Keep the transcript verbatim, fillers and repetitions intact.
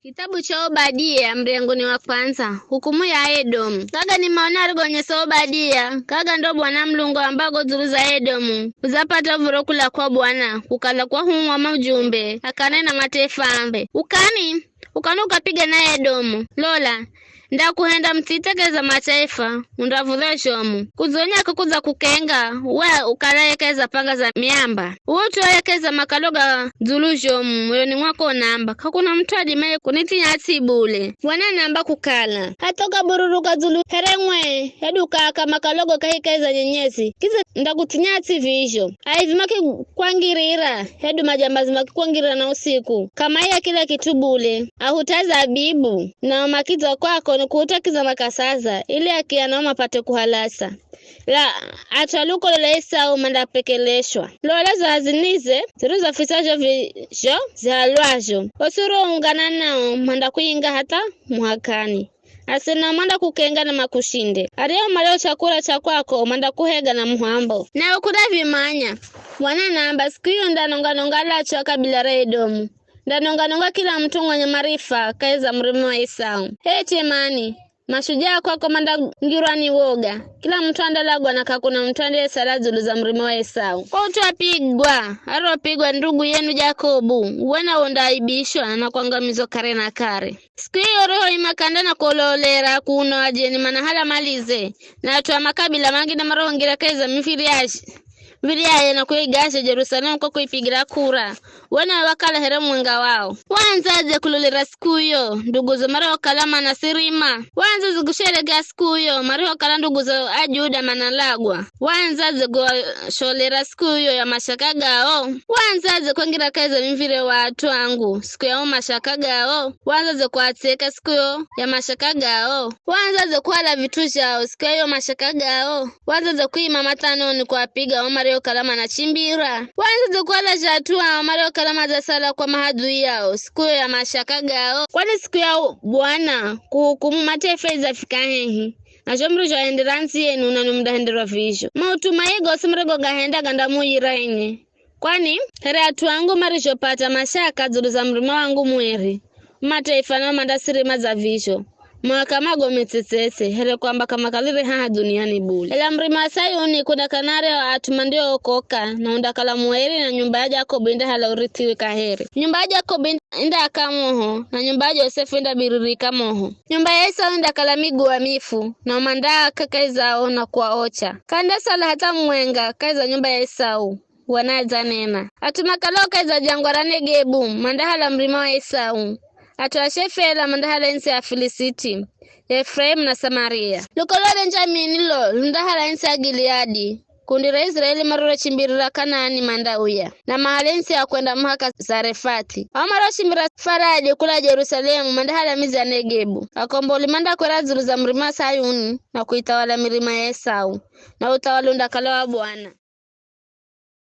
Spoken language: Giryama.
Kitabu cha Obadia, murengoni wa kwandza, hukumu ya Edomu. Gaga ni maono arigonyesa Obadia, gaga ndo Bwana Mulungu aambago dzulu za Edomu, udzapata uv̱oro kula kwa Bwana, kukala kwahumwa mujumbe, akanena mataifa ambe, ukani, ukani ukapige na Edomu. Lola, ndakuhenda mutsitse kahi za mataifa, undav̱udhwa zhomu. Kudzonya kukudza kukenga, we ukalaye kahi za panga za miamba. Uwe utoye kahi za makalo ga dzulu zhomu, moyoni mwako unaamba, k'akuna mut'u adimaye kunithinya ts'i bule. Bwana anaamba kukala, hatha ukabururuka dzulu here ng'we, hedu ukaaka makalo go kahikahi za nyenyezi, kidza ndakuthinya ts'i vizho. Aivi makikwangirira, hedu majambazi makikwangirira na usiku, k'amaiya kila kit'u bule, ahuta zabibu, nao makidza kwako ni kuhutakiza makasaza, ili akiya nao mapate kuhalasa. La, at'u a lukolo lwa Esau mandapekeleshwa. Lola zo hazinize, ziro zafisazho vizho zihalwazho. Osi uroungana nao mandakuyinga hatha muhakani. Asena mandakukenga na makushinde. Aryahu maryahu chakula cha kwako mandakuhega na muhambo. Nawe kudavimanya, Bwana anaamba, siku iyo ndanonga-nonga alachu a kabila ra Edomu. Ndanonga-nonga kila mut'u mwenye marifa kahi za murima wa Esau. H'e Temani, mashujaa kwako mandangirwa ni woga. Kila mut'u andalagwa na k'akuna mut'u andeyesala dzulu za murima wa Esau. Kwa ut'u apigwa, aropigwa ndugu yenu Jakobu, uwe nawe undaaibishwa na kwangamizwa kare na kare. Siku iyo rihoima kanda na kuololera kuno ajeni manahala malize, na at'u a makabila mangine marohongira kahi za miviri ya miviri yaye na kuigasha Jerusalemu kwa kuipigira kura, we nawe wakala here mumwenga wao. Waandzadze kulolera siku iyo, nduguzo marihokala mana sirima? Waandzadze kusherekea siku iyo, marihokala nduguzo a Juda manalagwa? Waandzadze kuwasholera siku iyo ya mashaka gao? Waandzadze kwangira kahi za miviri wa at'u angu siku ya o mashaka gao? Waandzadze kuatseka siku iyo ya mashaka gao? Waandzadze kuhala vit'u zhao siku ya yo mashaka gao? Waandzadze kuima mathanoni kuapiga o mariokala manachimbira? Waandzadze kuhalazha at'u ao mariokala madzasala kwa mahadhui yao siku iyo ya mashaka gao? Kwani siku ya Bwana kuhukumu mataifa idzafika hehi? Na zho murizhohendera ndzi yenu, nanwi mundahenderwa vizho. Maut'u mai gosi murigogahenda gandamuyira enye. Kwani, here at'u angu marizhopata mashaka dzulu za murima wangu mweri, mataifa nao mandasirima dza vizho, muaka magome tsetsetse, here kwamba k'amakalire haha dhuniani bule. Ela murima wa Sayuni kundakana aryahu at'u mandiookoka, na undakala mueri, na nyumba ya Jakobu indahala urithiwi kaheri. Nyumba ya Jakobu indaaka moho, na nyumba ya Josefu indabiririka moho. Nyumba ya Esau indakala miguwa mifu, nao mandaaka kahi zao na kuaocha. K'andasala hatha mumwenga kahi za nyumba ya Esau, Bwana adzanena. At'u makalao kahi za jangwa ra Negebu mandahala murima wa Esau. At'u a Shefela mandahala entsi ya Afilisiti, ya Efuraimu na Samaria. Lukolo lwa Benjamini lo lundahala entsi ya Giliadi. Kundi ra Iziraeli marirochimbirira Kanaani mandauya, na mahala entsi ya kwenda muhaka Zarefathi. Ao mariochimbira Faradi kula Jerusalemu mandahala midzi ya Negebu. Akomboli mandakwera dzulu za murima wa Sayuni na kuithawala mirima ya Esau, na uthawali undakala wa Bwana.